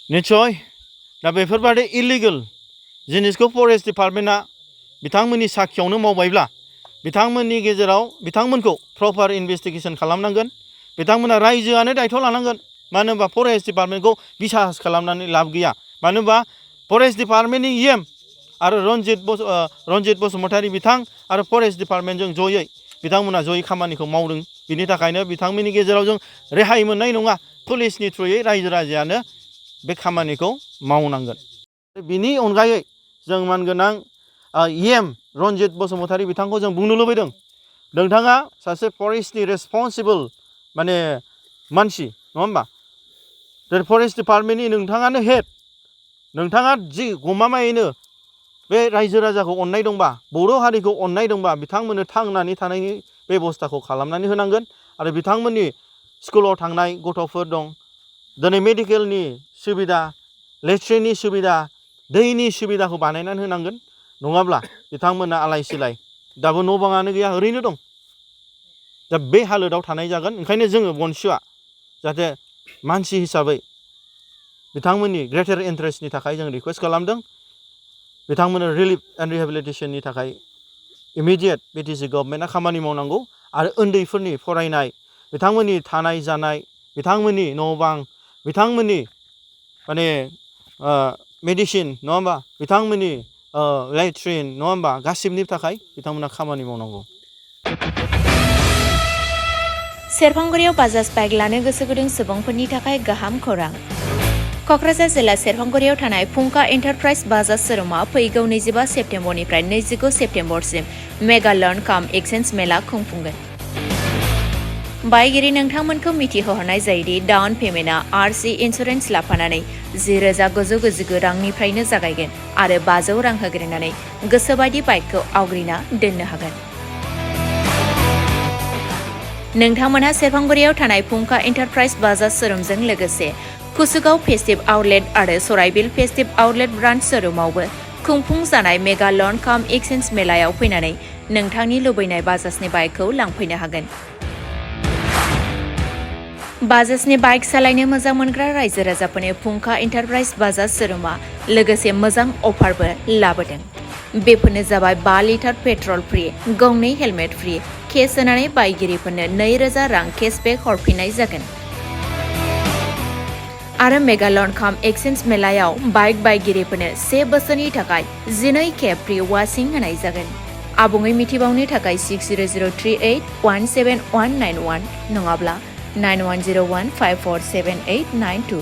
निश्चय दा बेफोरबादि इलिगेल जिनिसखौ फरेस्ट डिपार्टमेन्टआ बिथांमोननि साखियावनो मावबायब्ला बिथांमोननि गेजेराव बिथांमोनखौ प्रपार इनभेस्टिगेसन खालामनांगोन बिथांमोना रायजोआनो दायथ' लानांगोन मानो होनबा फरेस्ट डिपार्टमेन्टखौ बिसास खालामनानै लाब गैया मानो होनबा फरेस्ट डिपार्टमेन्टनि इएम आरो रन्जित बसुमतारी बिथां आरो फरेस्ट डिपार्टमेन्टजों जयै बिथांमोना जयै खामानिखौ मावदों बिनि थाखायनो बिथांमोननि गेजेराव जों रेहाय मोननाय नङा पुलिसनि थ्रुयै रायजो राजायानो बे खामानिखौ मावनांगोन बिनि अनगायै जों मानगोनां इएम रन्जित बसुमतारी बिथांखौ जों बुंनो लुबैदों नोंथाङा सासे फरेस्टनि रेसपन्सिबल माने मानसि नङा होमबा फरेस्ट डिपार्टमेन्टनि नोंथाङानो हेड नोंथाङा जि गमामायैनो बे रायजो राजाखौ अननाय दंबा बर' हारिखौ अननाय दंबा बिथांमोननो थांनानै थानायनि बेबस्थाखौ खालामनानै होनांगोन आरो बिथांमोननि स्कुलाव थांनाय गथ'फोर दं दिनै मेडिकेलनि सुबिदा लेट्रिननि सुबिदा दैनि सुबिदाखौ बानायनानै होनांगोन नङाब्ला बिथांमोना आलाय सिलाय दाबो न' बाङानो गैया ओरैनो दं दा बे हालोदाव थानाय जागोन ओंखायनो जोङो बनसुआ जाहाथे मानसि हिसाबै बिथांमोननि ग्रेटार इन्टारेस्टनि थाखाय जों रिकुवेस्ट खालामदों बिथांमोननो रिलिफ एन्ड रिहेबिलिटेसननि थाखाय इमिडियेट बिटिसि गभर्नमेन्टआ खामानि मावनांगौ आरो उन्दैफोरनि फरायनाय बिथांमोननि थानाय जानाय बिथांमोननि न' बां बिथांमोननि माने मेडिसिन नङा होमबा बिथांमोननि लेट्रिन नङा होमबा गासिबनि थाखाय बिथांमोना खामानि मावनांगौ सेरफांगुरियाव बाजाज बाइक लानो गोसो गुदुं सुबुंफोरनि थाखाय गाहाम खौरां क'क्राझार जिल्ला सेरफांगुरियाव थानाय फुंखा एन्टारप्राइज बाजाज शोरुमा फैगौ 25 सेप्तेम्बरनिफ्राय 29 सेप्तेम्बरसिम मेगा लर्न काम एक्सचेन्ज मेला खुंफुंगोन बायगिरि नोंथांमोनखौ मिथिहोहरनाय जायोदि डाउन पेमेन्टआ आरसि इन्सुरेन्स लाफानानै 10,999 रांनिफ्रायनो जागायगोन आरो 500 रां होग्रोनानै गोसोबायदि बाइकखौ आवग्रिना दोननो हागोन नोंथांमोनहा सेरफांगुरियाव थानाय फुंखा एन्टारप्राइज बाजाज शोरुमजों लोगोसे कुसुगाव फेस्टिभ आउटलेट आरो सराइबिल फेस्टिभ आउटलेट ब्रान्च शोरुमावबो खुंफुंजानाय मेगा लर्न काम एक्सचेन्ज मेलायाव फैनानै नोंथांनि लुबैनाय बाजाजनि बाइकखौ लांफैनो हागोन बाजाजनि बाइक सालायनो मोजां मोनग्रा रायजो राजाफोरनि फुंखा एन्टारप्राइज बाजाज शोरुमा लोगोसे मोजां अफारबो लाबोदों बेफोरनो जाबाय 5 लिटार पेट्रल फ्रि गंनै हेलमेट फ्रि केस होनानै बायगिरिफोरनो 2,000 रां केसबेक हरफिननाय जागोन आरो मेगा लर्न काम एक्सचेन्ज मेलायाव बाइक बायगिरिफोरनो 1 बोसोरनि थाखाय 12 खेब फ्रि वाशिं होनाय जागोन आबुङै मिथिबावनो थाखाय 6003817191 नङाब्ला 9101547892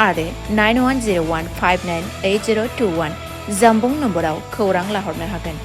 आरो 9101598021 जानबुं नम्बराव खौरां लाहरनो हागोन